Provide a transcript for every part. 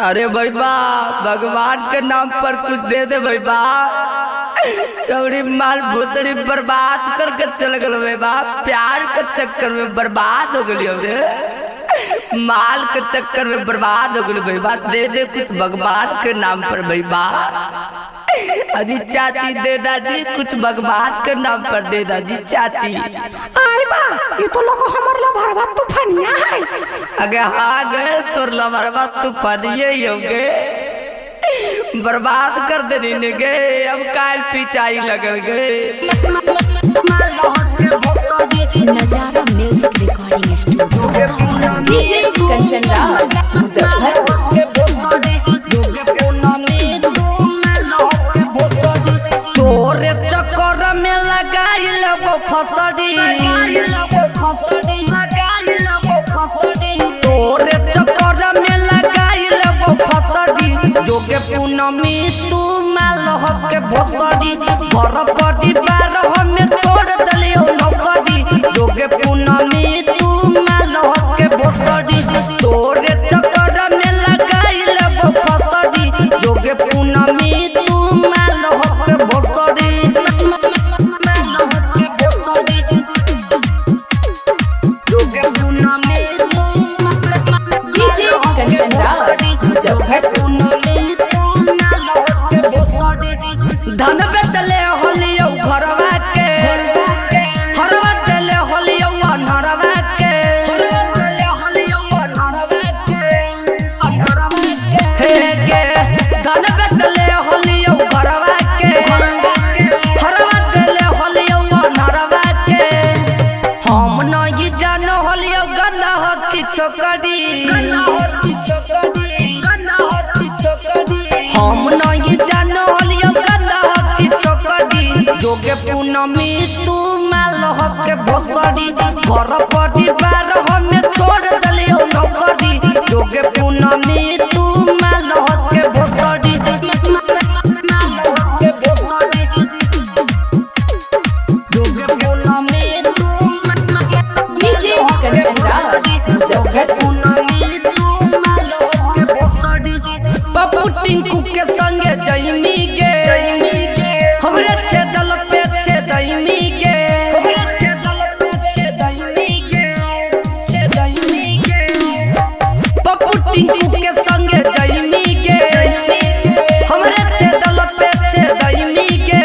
अरे भाई बा भगवान के नाम पर कुछ दे दे भाई बा। चौड़ी माल भोसड़ी बर्बाद करके चल गल भाई बा। प्यार के चक्कर में बर्बाद हो गई रे, माल के चक्कर में बर्बाद हो गई भाई बा। दे दे कुछ भगवान के नाम पर भाई बा। अजी चाची दे दाजी कुछ भगवान के नाम पर दे दाजी चाची। आई बा ये तो लोग हमर लभरवा तूफानिया है। अगे हाँ गए तोर लवरवा तूफानिए ही होगे, बर्बाद कर देनी ने गे। अब काल पिचाई लगल गे। Nazara music recording studio DJ Kanchan Raj Muzaffarpur. तोरे चक्कर में लगाई लगो फसड़ी, तोरे चक्कर में लगाई लगो फसड़ी। जोगे पूनमी तू माल के भोसड़ी, घर परिवार हमें छोड़ दलियो नौकरी। जोगे पूनमी तू माल के भोसड़ी, तोरे चक्कर में लगाई लगो फसड़ी। जोगे पूनमी तू माल के भोसड़ी, जोगे पूनमी तू डीजे कंचन राज मुजफ्फरपुर। धन बेचले होलियो घरवा के, हरवा देले होलियो अनहरवा के। हे गे धन बेचले होलियो घरवा के, हरवा देले होलियो अनहरवा के। हम नहीं जानो होलियो गंदा हो कि छोकरी, हम नहीं जानो होलियो गंदा हो कि छोकरी। जोगे पूनमी तू माल के भोसड़ी, घर परिवार हमें छोड़ दलियो नौकरी। जोगे पूनमी तू माल के भोसड़ी, जोगे पूनमी तू डीजे कंचन राज मुजफ्फरपुर। पप्पू टिंकू के संगे जैमी गे, हमरे छेदल पे छेदैमी गे। पप्पू टिंकू के संगे जैमी गे, हमरे छेदल पे छेदैमी गे।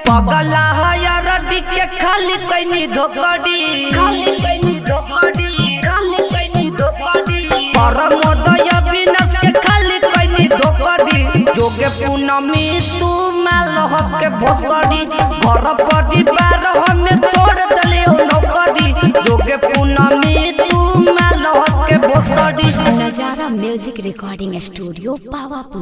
पगला है रडी के खाली कैनी धोकड़ी, खाली कैनी धोकड़ी, खाली कैनी धोकड़ी। परमोदय विनाश के खाली कैनी धोकड़ी। जोगे पूनमी तू माल के भोसड़ी, घर परिवार हमें छोड़ दलियो नौकरी। जोगे पूनमी तू माल के भोसड़ी। Nazara music recording studio Pawapur.